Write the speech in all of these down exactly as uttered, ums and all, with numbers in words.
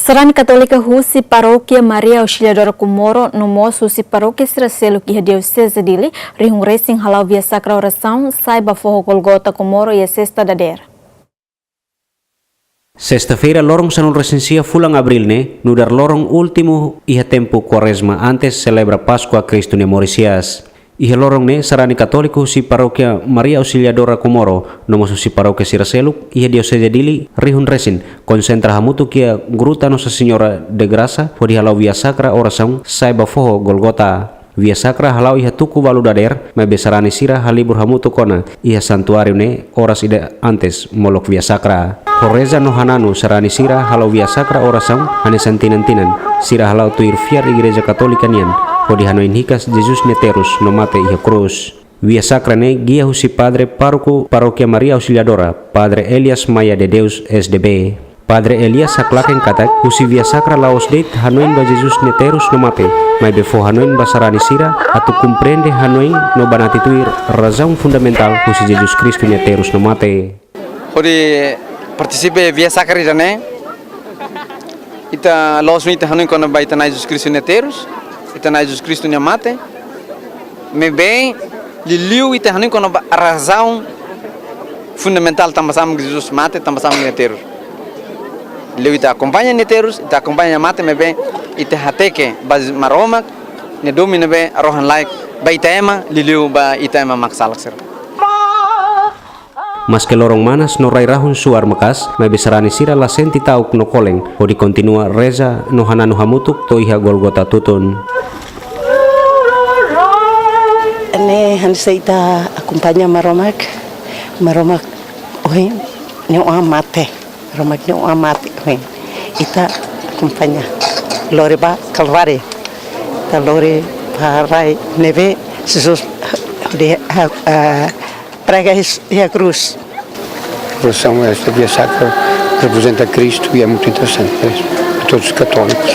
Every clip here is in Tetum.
Sarani Katólika husi Parókia Maria Auxiliadora Comoro, no mós husi parókia sira seluk iha Dioseze Dili, rihun resin hala'o Via Sakra Orasaun, sai ba foho Gólgota Comoro iha sesta dadeer. Sesta-feira, loron sanulu resin sia fulan Abríl ne'e, nu'udar loron últimu iha tempu Kuarezma antes selebra Páskua Kristu nia moris hi'as. Iha loron ne'e, sarani Katólika husi Parókia Maria Auxiliadora Comoro, no mós husi parókia sira seluk iha Dioseze Dili, rihun resin, konsentra hamutuk iha Gruta Nossa Senhora de Graça, hodi hala'o Via Sakra Orasaun, sai ba foho Gólgota. Via Sakra hala'o iha tuku ualu dadeer, maibé sarani sira halibur hamutuk ona iha santuáriu ne'e oras ida antes molok Via Sakra. Ho reza no hananu, sarani sira hala'o Via Sakra Orasaun hanesan tinan-tinan sira hala'o tuir fiar Igreja Katólika nian, hodi hanoin hikas Jesus nia terus no mate iha krús. Via Sakra ne'e gia husi Padre Pároku Parókia Maria Auxiliadora, Padre Elias Maia de Deus, S D B. Padre Elias haklaken katak, husi Via Sakra la'ós de'it hanoin ba Jesus nia terus no mate, maibé fó hanoin ba sarani sira atu komprende hanoin no banati tuir razaun fundamentál husi Jesus Kristu nia terus no mate. Hodi partisipa Via Sakra ida-ne'e, ita la'ós ita hanoin kona-ba ita-nia Jesus Kristu nia terus, ita-nia Jesus Kristu nia mate, maibé liuliu ita hanoin kona-ba razaun fundamentál tanba sá mak Jesus mate, tanba sá mak nia terus. Liuliu ita akompaña nia terus, ita akompaña nia mate, maibé ita hateke ba Maromak nia domin ne'ebé rohan-laek ba ita ema, liuliu ba ita ema maksalak sira. Maske loron manas no rai-rahun suar maka'as, maibé sarani sira la sente ta'uk no kolen, hodi kontinua reza no hananu hamutuk to'o iha Gólgota tutun. Ne'e hanesan ita akompaña Maromak, Maromak ohin nia oan mate, Maromak nia oan mate ohin. Ita akompaña lori ba Kalváriu, ita lori ba rai ne'ebé Jesus hodi, eh, prega iha krús. Oração, esta Via Sacra representa Cristo e é muito interessante mesmo, para todos os católicos.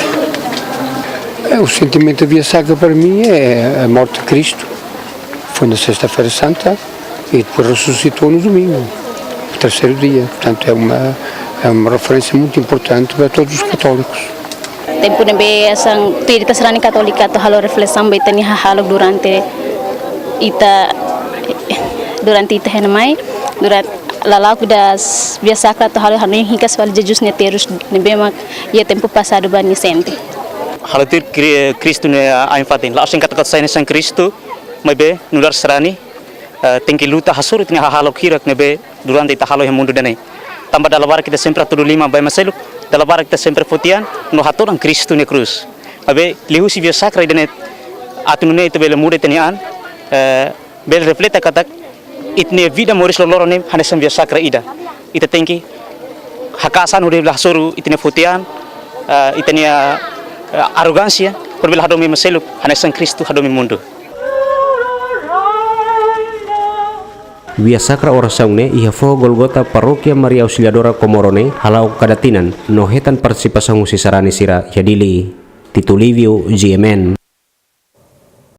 É, o sentimento da Via Sacra para mim é a morte de Cristo, foi na Sexta-feira Santa e depois ressuscitou no domingo, no terceiro dia. Portanto, é uma, é uma referência muito importante para todos os católicos. Tempu ne'ebé hanesan tuir ita sarani Katólika atu halo reflesaun ba ita-nia hahalok durante ita, durante ita iha ne'e mai, durante lala'ok ida Via Sacra atu halo hanoin hikas fali Jesus nia terus ne'ebé mak iha tempu pasadu ba nia sente. Halo tuir Kri-, Kristu nia ain-fatin. La'ós de'it katak ita sai hanesan Kristu, maibé nu'udar sarani, eh, tenke luta hasoru ita-nia hahalok hirak ne'ebé durante ita halo iha mundu ida-ne'e. Tanba dala barak ita sempre hatudu liman ba ema seluk, dala barak ita sempre foti an no hatodan Kristu nia krús. Maibé liuhusi Via Sacra ida-ne'e atu nune'e ita bele muda ita-nia an, eh, bele reflete katak ita-nia vida moris loroloron ne'e hanesan Via Sacra ida. Ita tenke haka'as an hodi bele hasoru ita-nia foti an, eh, ita-nia, eh, arrogánsia, hodi bele hadomi ema seluk hanesan Kristu hadomi mundu. Via Sacra Orasaun ne'e iha foho Gólgota Parókia Maria Auxiliadora Comoro ne'e hala'o kada tinan no hetan partisipasaun husi sarani sira iha Dili. Tito Livio, G M N.